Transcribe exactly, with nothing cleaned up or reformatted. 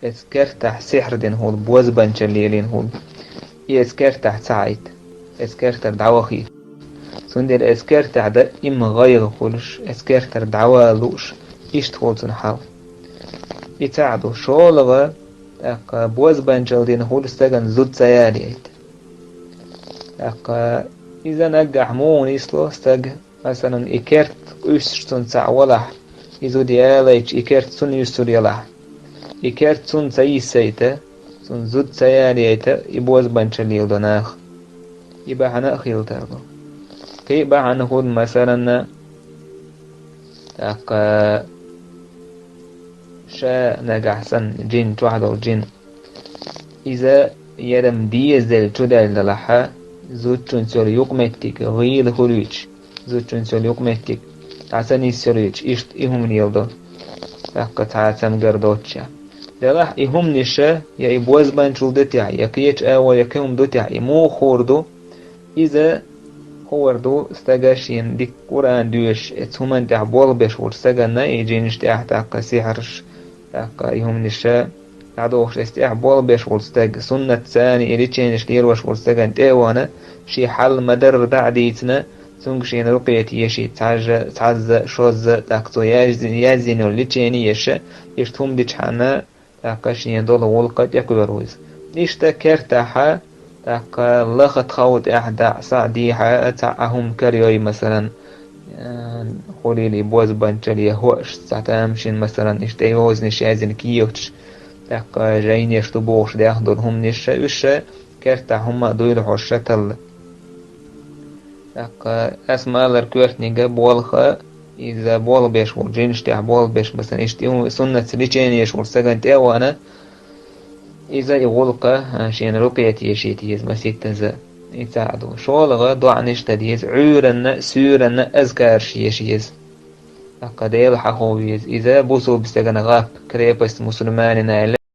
Эцу кертахь сихьр дина хӀума, бозбанчалла лелийна хӀума, и эцу кертахь ца хьайта, эцу кертара дӀавахийта. Цундела эцу кертахь даим гӀайгӀа хуьлуш, эцу кертара дӀавала лууш, иштта хуьлу цуьнан хьал. И цхьаъ ду. ШолгӀа, тӀаккха бозбанчалла дина хӀума стагана зуда ца ялайта. ТӀаккха иза наггахь муха нисло стаг, масалан, и керт къуьйсуш цунна цхьаъ валахь, и зуда ялайча, и керт цунна юьсур ялахь, и керт цунна ца йиссайта, цунна зуда ца ялайта, и бозбанчалла леладо наха. И бахьана а хила тарло. Кхин а бахьана хуьлу, масалан, тӀаккха ша нагахь санна джин, чохь долу джин, иза ярам дезаделла чудаьлла далахь, зудчуьнца йолу юкъаметтиг гӀийла хуьлуьйтуш, зудчуьнца йолу юкъаметтиг дӀа ца нисъялуьйтуш, иштта и хӀума леладо, тӀаккха цхьа а цамгар доццушехь. Делахь и хӀуманаш, я и бозбанчалла ду техь, я кхечу агӀор, я кхин хӀума ду техь, и муха хуур ду? Иза хуур ду стага шена дика Къуръан доьшуш, эцу хӀуманна тӀехь болх беш волчу стаганна, и джинаш тӀехь, тӀаккха сихьраш, тӀаккха и хӀуманаш дӀадохуш, эцу тӀехь болх беш волчу стаг, суннатца и леченеш лелош волчу стагана тӀе а вахана, шен хьал ма-дарра дӀа а дийцина, цуьнга шена рукъе ешийта, цхьажжа, цхьазза, шозза, тӀаккха цо яз-, язйина йолу лечени еш, иштта хӀума дичхьана, тӀаккха шена долу гӀуллакх тӀекхоьру иза. Иштта кертахь, тӀаккха лаха тхов тӀехь дӀа схьа а дийхьа, цхьа а хӀума карайой, масалан, э, хуьлийла и бозбанчалла я хӀоаш, цхьа тамашийна, масалан, иштта тӀейозанаш язйина кехаташ, тӀаккха жайнаш ду бохуш дехна долу хӀуманаш, уьш кертахь хӀумма а дуйла хьо шаталла. ТӀаккха ас ма-аллара, коьртаниг болх, иза болх беш волу, джинаш тӀехь болх беш, масалан, иштта и хӀума суннатца лечени еш волу стагана тӀе а вахана, иза и гӀуллакх, а, шена рукъе ешийта еза маситтаза. И цхьаъ ду. ШолгӀа, доӀанаш дан деза, Ӏуьйранна, суьйранна азкараш еш еза. ТӀаккха Дела хьахо веза. Иза бусулба стагана гӀап, крепость мусульманина аьлла,